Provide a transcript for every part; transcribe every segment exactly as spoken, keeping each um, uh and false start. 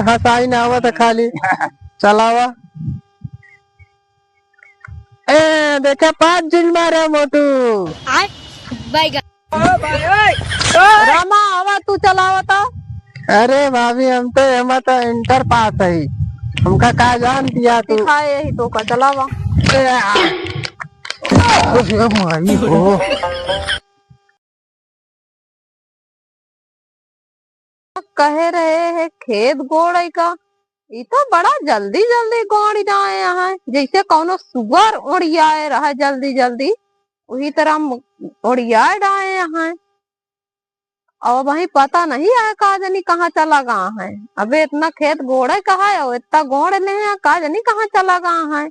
हंसाई ना आवत है खाली। चलावा। ए, देखे, पाँच झिन मारे मोटू। आय, बैगन। रामा, आवा तू चलावा तो। अरे भाभी, हम तो, हम तो इंटर पास है, हमका का जान दिया तू। सिखाए यही तो का चलावा। ए, आ। अरे माई हो। कहे रहे हैं खेत गोड़े का, ई तो बड़ा जल्दी जल्दी गोड़ी डाए हैं, जैसे कौनो सुअर ओड़ियाए रहे जल्दी जल्दी, वही तरह हम ओड़ियाए डाए हैं। और वही पता नहीं है का जानी कहाँ चला गा है। अबे इतना खेत गोड़े का है और इतना गोड़ ले हैं, का जानी कहाँ चला गा है।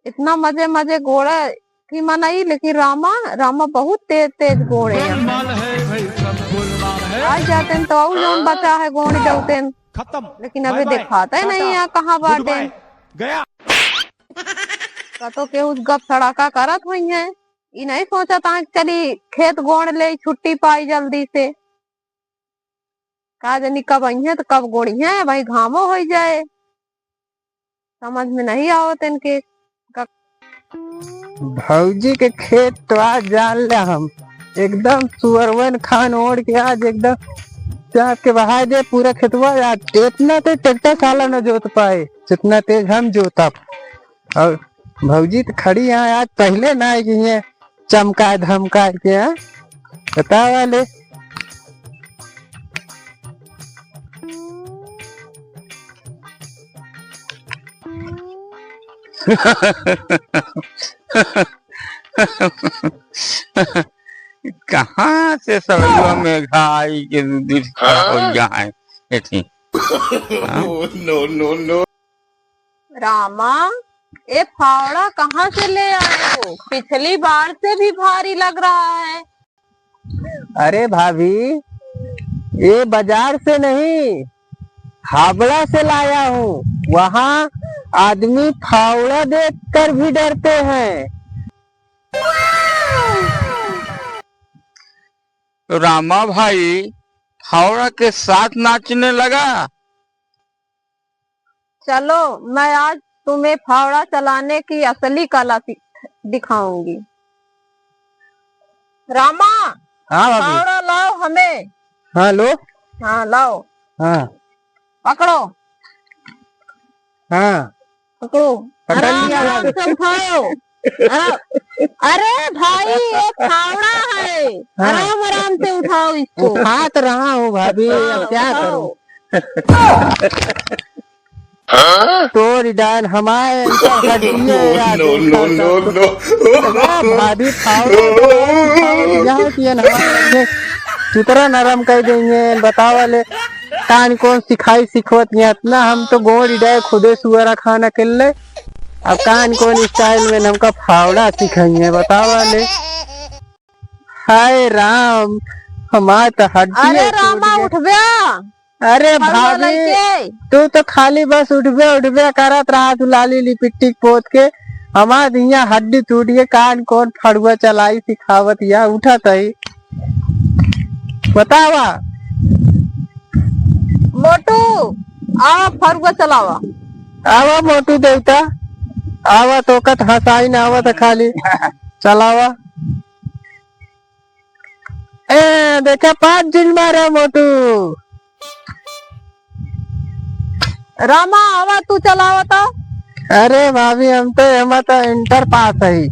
इतना मजे मजे गोड़े की मनई, लेकिन रामा, रामा बहुत तेज तेज गोड़े हैं। आ जाते हैं तो और जौन बचा है गोड़ डलते हैं। लेकिन अबे दिखाते नहीं है कहाँ बाटे। गया। का तो केहू गप सड़ाका करत हुई है, ई नहीं सोचत हैं कि चली खेत गोड़ ले, छुट्टी पाई जल्दी से। का जानी कब अइहें तो कब गोड़िहें, भाई घामो होइ जाए, समझ में नहीं आवत इनके। का भौजी के खेत तो आज जान ले हम, एकदम सुअरवन खान ओढ़ के आज एकदम चाप के बहाय दे पूरा खेतवा। आज इतना तेज ट्रैक्टर साला न जोत पाए, जितना तेज हम जोतब। और भौजी तो खड़ी यहाँ, आज पहले ना आई कि ये चमकाए धमकाए के, हाँ? बतावा ले। कहाँ से सड़ुआ मेघा आई के दू दिन खड़ा हो गया है एथी? हाँ? No, no, no। रामा, ए फावड़ा कहाँ से ले आए हो? पिछली बार से भी भारी लग रहा है। अरे भाभी, ये बाजार से नहीं, हावड़ा से लाया हूँ। वहाँ आदमी फावड़ा देखकर भी डरते हैं। रामा भाई फावड़ा के साथ नाचने लगा। चलो, मैं आज तुम्हें फावड़ा चलाने की असली कला सि-, दिखाऊंगी। रामा, हाँ भाभी। फावड़ा लाओ हमें। हाँ, लो। हाँ, लाओ। हाँ। पकड़ो। हाँ। पकड़ो। पकड़ लिया आराम भाभी। से उठाओ। अरे, अरे भाई, ये फावड़ा है। हाँ। आराम आराम से उठाओ इसको। उठात रहा हूँ भाभी, अब क्या करूँ? उठाओ। तोरी डाल हमारे अंदर हड्डियाँ याद। No, no, no, no। अरे भाभी, फावड़ा तो यहाँ किया ना हमारे, सुतरा नरम कर देंगे, बतावा ले। कान कौन सिखाई सिखवत है इतना, हम तो गोड़ डाए खुदे सुअरा खाना के ले। अब कान कौन style में हमका फावड़ा सिखाइए, बतावा ले। हाय राम, हमार तो हड्डी अरे टूट रामा, गए। उठब्या। अरे फड़ुआ भाभी, लइके। तू तो खाली बस उठबे उठबे करत रहा, तू लाली लिपस्टिक पोत के। हमार हियाँ हड्डी टूट गए, कान कौन फड़ुआ चलाई सिखावत या, उठत ही। बतावा। मोटू, आवा फड़ुआ चलावा। आवा मोटू देवता, आवा तोका त हंसाई ना आवत खाली। चलावा। ए, देखे पाँच दिन मारे मोटू। रामा, आवा तू चलावा तो। अरे भाभी, हम तो, हम तो इंटर पास है,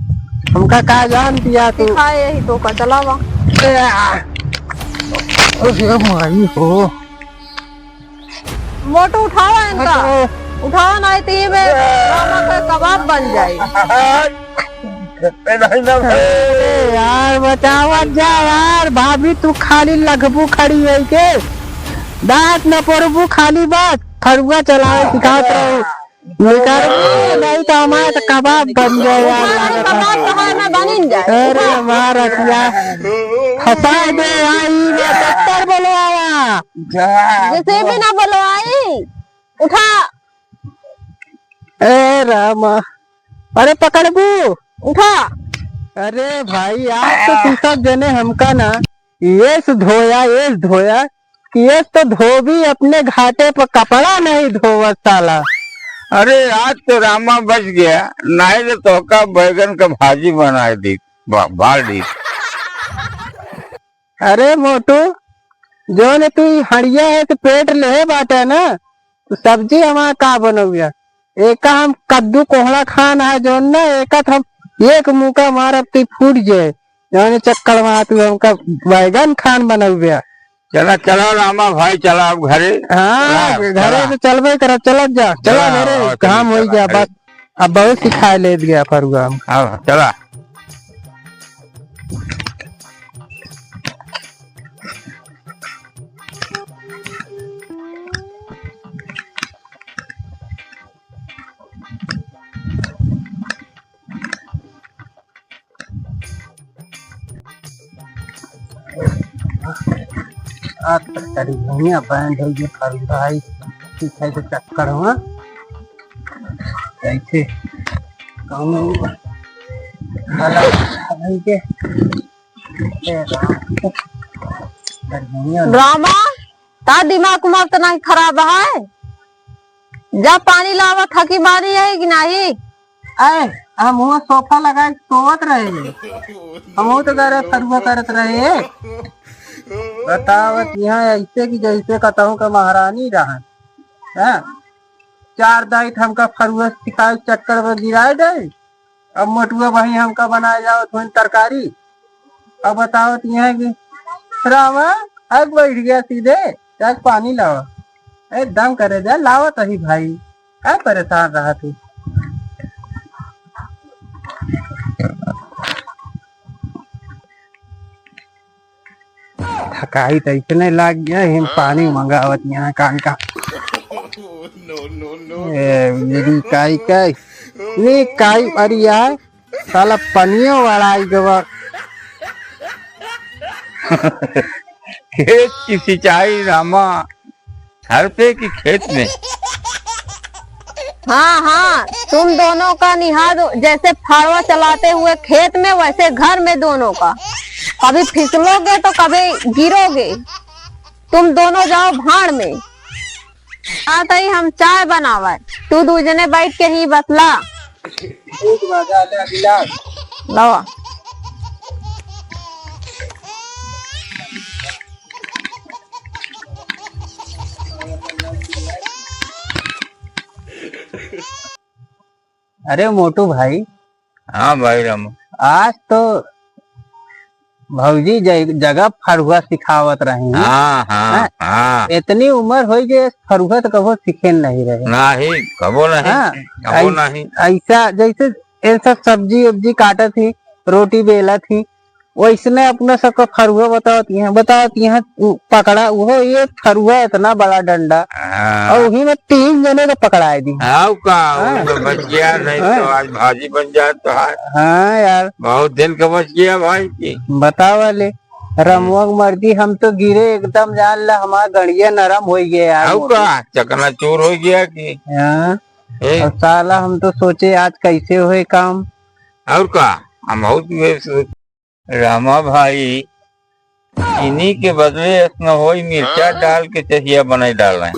हमका का जान दिया तू। सिखाए यही तो का चलावा। ए, आ। अरे माई हो। मोटू उठावा इनका। हटो। उठावा नहीं तो ये में रामा का कबाब बन जाए। ए, नहीं ना भाई। अरे यार, बचावत जा यार, भाभी तू खाली लखबू खड़ी है के? दांत न पोरबू, खाली बस फरुआ चलावे सिखात रहो। निकाल, नहीं तो हमारे तो कबाब बन जाए यार, लागत है। कबाब तो है ना, बनिन जाए। अरे हमारा क्या? फंसा दे आई, मैं डॉक्टर बोलो आवा। जा। जैसे भी ना बोलो आई, उठा। ए रामा, अरे पकड़बू। उठा। अरे भाई, आज तो तू सब जने हमका ना, एस धोया, एस धोया, कि ये तो धोबी अपने घाटे पर कपड़ा नहीं धोवत साला। अरे, आज तो रामा बच गया, नहीं तो तोहका बैगन का भाजी बनाए दी, बा-, बाल दी। अरे मोटू, जौन तू ई हड़िया है तो पेट लेहे बाटे ना, तो सब्जी हमार का बनौया? एका हम कद्दू कोहड़ा खान है जौन ना, एका तो हम एक मुका मारब तो फूट जाए। जौन चक्कर में तू हमका बैगन खान बनौया। चला, चला रामा भाई, चला अब घरे। हाँ, चला, घरे चला। तो चलबे करब, चलत जा, चला चला, घरे, और काम चली, होई चला गया, घरे। बस अब बहुत सिखाए ले दिया फरुआ हम। हाँ, चला। आज तक करी भैया बैंड हो गए फरुआ भाई, पीछे के चक्कर में कैसे कौनो गला नहीं के। ए राम, गर्मियों में रामा, ता दिमाग उमाग तो नहीं खराब है? जा पानी लावा, थकी मारी है कि नहीं? ए, हम हुआ सोफा लगाए सोवत रहे, हम तो करे फरुआ करत रहे। बतावत यहाँ ऐसे कि जैसे कतहूँ का महारानी रहा। हाँ? चार दाई त हमका फरुआ सिखाए चक्कर में गिराए दे। अब मोटुआ भाई हमका बनाए जाओ थोड़ी तरकारी। अब बताओ तो यहाँ की रामा, आग बैठ गया सीधे, जाके पानी लावा। एकदम करे जा, लावा तही भाई, का परेशान रहा तू? थकाई त इतने लाग गया, हम पानी मंगावत यहाँ कान का। ए, मेरी काई काई, नी काई, अरे यार, साला पनियो वाला आई गवा। खेत की सिंचाई रामा, घर पे कि खेत में? हाँ, हाँ, तुम दोनों का निहार जैसे फाड़वा चलाते हुए खेत में, वैसे घर में दोनों का। कभी फिसलोगे तो कभी गिरोगे। तुम दोनों जाओ भाड़ में। हाँ, तई हम चाय बनावे, तू दू जने बैठ के ही बतला। ठीक बा, जा ले गिलास। लावा। अरे मोटू भाई। हाँ भाई रामू। आज तो भौजी जग-, जगह फरुआ सिखावत रही। हाँ, हाँ, हैं? हाँ। इतनी उम्र होई जे फरुआ तो कबो सीखे नहीं रहे। नहीं, कबो नहीं, हाँ, कबो ऐ-, नहीं। ऐसा जैसे ये सब सब्जी उब्जी काटत ही, रोटी बेलत ही, वैसने अपने सबका फरुआ बतावत यहाँ, बतावत यहाँ उ-, पकड़ा, वो ये फरुआ इतना बड़ा डंडा, हाँ। और वही में तीन जने को पकड़ाए दी। हाँ, का, हाँ। वो तो बच गया, नहीं तो हाँ। आज भाजी बन जात तो है। हाँ यार। बहुत दिन का बच गया भाई की। बतावा ले, रमुआ के मर्जी, हम तो गिरे एकदम, जान ला हमार गड़िया नरम हो गया यार। हाँ, का, चकनाचूर हो गया कि। हाँ। ए। और साला हम तो सोचे आज कैसे होए काम। और का, हम बहुत ये सोच रामा भाई, चीनी के बदले ऐसना होई, मिर्चा डाल के चहिया बनाई डालें।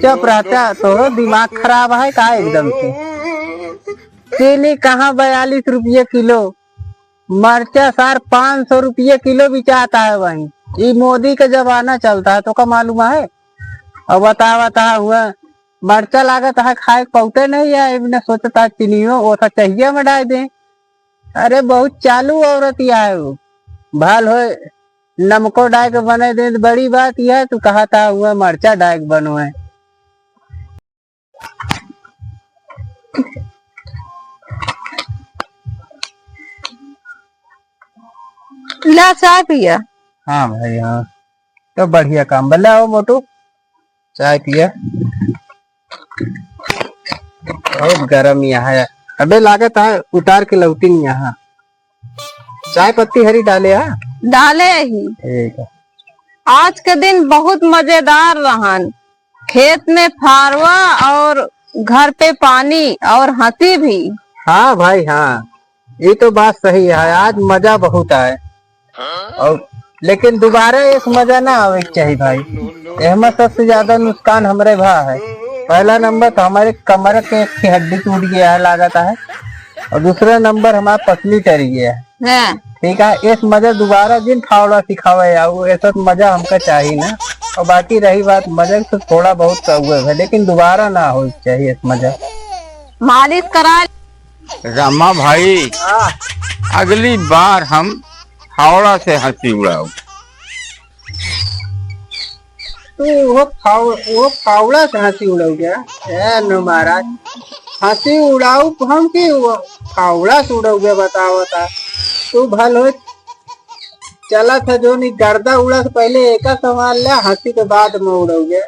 चुप रहता, तोरो दिमाग खराब है का एकदम से? चीनी कहाँ बयालीस रुपये किलो, मरचा सार पाँच सौ रुपये किलो बिचाता है वहीं। ई मोदी का जमाना चलता है, तोका मालूम है? अब बतावत है हुआ, मरचा लागत है खाए के पौते नहीं है, इबने सोचता है चीनियो वो सा चहिया में डाल दें। अरे बहुत चालू औरत या है वो। भाल होए, नमको डाइक बने दे, बड़ी बात यह तू कहा था हुआ मरचा डाइक बनोए। ला चाय पिया। हाँ भाई, हाँ। तो बढ़िया काम बा। ले आओ मोटू, चाय पिया। बहुत गरम यहाँ है। अबे लागत है उतार के लौटिन यहाँ। चाय पत्ती हरी डाले है? डाले ही। ठीक है। आज के दिन बहुत मजेदार रहन। खेत में फारवा और घर पे पानी और हंसी भी। हाँ भाई, हाँ, ये तो बात सही है। आज मजा बहुत आए। और लेकिन दोबारा इस मजा ना आवे के चाहिए भाई। एहमा सबसे ज्यादा नुकसान हमरे भा है। पहला नंबर तो हमारे कमर के एक ठे हड्डी टूट गया है, लागत है। और दूसरा नंबर हमारा पसली टरी गया है। हाँ। ठीक है, इस मजा दोबारा जिन फावड़ा सिखावे आओ, ऐसा तो मजा हमका चाहिए ना। और बाकी रही बात मजा, तो थोड़ा बहुत तो हुए है, लेकिन दोबारा ना हो चाहिए इस मजा। मालिश करा। रामा भाई, हाँ। अगली बार हम फावड़ा से हंसी उड़ाओ। तू वो फाव-, वो फावड़ा से हंसी उड़ाऊ क्या? ए नो महाराज, हंसी उड़ाऊ हम कि वो फावड़ा से उड़ाऊ क्या बतावता? तू भल हो, चला था जो नहीं, गर्दा उड़ा से पहले एका संभाल ले, हंसी के बाद में उड़ाऊ क्या?